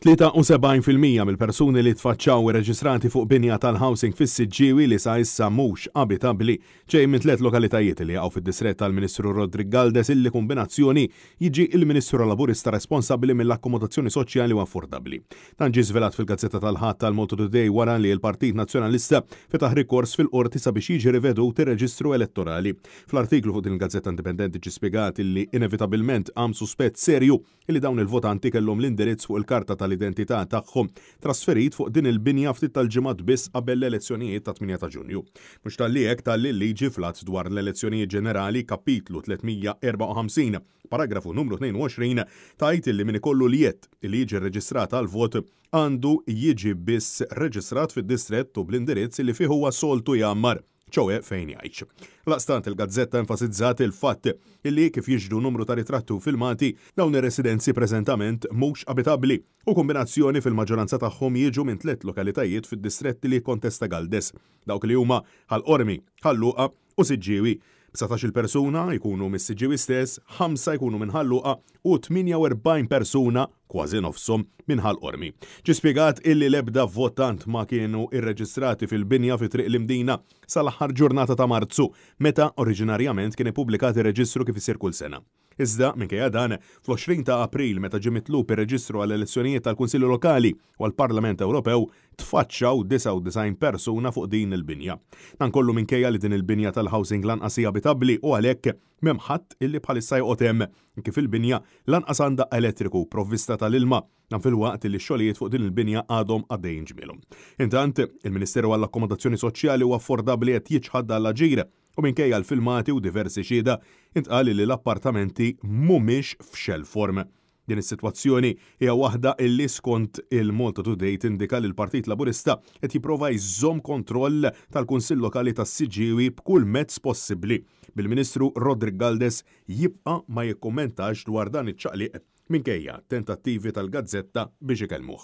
73% mill-persuni li tfaċċaw irreġistrati fuq binja tal-housing fis-Siġġiewi li sa issa mhux abitabbli ġej minn tliet lokalitajiet li jaqgħu fid-distrett tal-Ministru Roderick Galdes illi kumbinazzjoni jiġi il-Ministru Laburista responsabbli mill-akkomodazzjoni soċjali u affordabbli. Dan ġie żvelat fil-gazzetta tal-Ħadd tal-Malta Today wara li l-Partit Nazzjonalista fetaħ rikors fil-Qorti sabiex jiġi rivedut ir-reġistru elettorali. Fl-artiklu fuq din il-gazzetta indipendenti ġie spjegat illi inevitabilment qam suspett serju li dawn il-votanti kellhom l-indirizz fuq il-karta tal-identità tagħhom trasferit fuq din il-binja ftit tal-ġimgħat biss qabel l-elezzjonijiet tat-8 ta' Ġunju. Mhux talli hekk talli l-liġi fl-Att dwar l-Elezzjonijiet Ġenerali, Kapitlu 354, paragrafu numru 22, tgħid li min ikollu l-jedd li jiġi rreġistrat għall-vot għandu jiġi biss reġistrat fid-distrett u bl-indirizz li fih huwa soltu jgħammar. ċoe fejn jgħix. Għaldaqstant il-gazzetta enfasizzat il-fatt illi kif jixhdu numru ta' ritratti u filmati, dawn ir-residenzi preżentament mhux abitabbli u kumbinazzjoni fil-maġġoranza tagħhom jiġu minn tliet lokalitajiet fid-distretti li jikkontesta Galdes, dawk li huma Ħal Qormi, Ħal Luqa u Siġġiewi. B'satax-il persuna jkunu mis-Siġġiewi stess, ħamsa jkunu minn Ħal Luqa u 48 persuna, kważi nofshom, minn Ħal Qormi. Ġie spjegat illi l-ebda votant ma kienu irreġistrati fil-binja fi Triq l-Imdina sal-aħħar ġurnata ta' Marzu, meta oriġinarjament kien ippubblikat ir-reġistru kif isir kull sena. Iżda, minkejja dan, fl-20 ta' April meta ġie mitlub ir-reġistru għall-elezzjonijiet tal-Kunsilli Lokali u għall-Parlament Ewropew, tfaċċaw 99 persuna fuq din il-binja. Dan kollu minkejja li din il-binja tal-housing lanqas hi abitabbli u għalhekk m'hemm ħadd illi bħalissa joqgħod hemm, kif il-binja lanqas għandha elettriku u provvista tal-ilma, dan filwaqt illi x-xogħlijiet fuq din il-binja għadhom għaddejjin ġmielhom. Intant, il-Ministeru għall-Akkomodazzjoni Soċjali u Affordabbli qed jiċħad dan l-aġir u minkejja l-filmati u diversi xhieda, intqal illi l-appartamenti mhumiex f'shell form. Din is-sitwazzjoni hija waħda illi skont il-Malta Today tindika li l-Partit Laburista qed jipprova jżomm kontroll tal-Kunsill Lokali tas-Siġġiewi b'kull mezz possibbli, bil-Ministru Roderick Galdes jibqa' ma jikkummentax dwar dan iċ-ċaqliq minkejja tentattivi tal-gazzetta biex ikellmuh.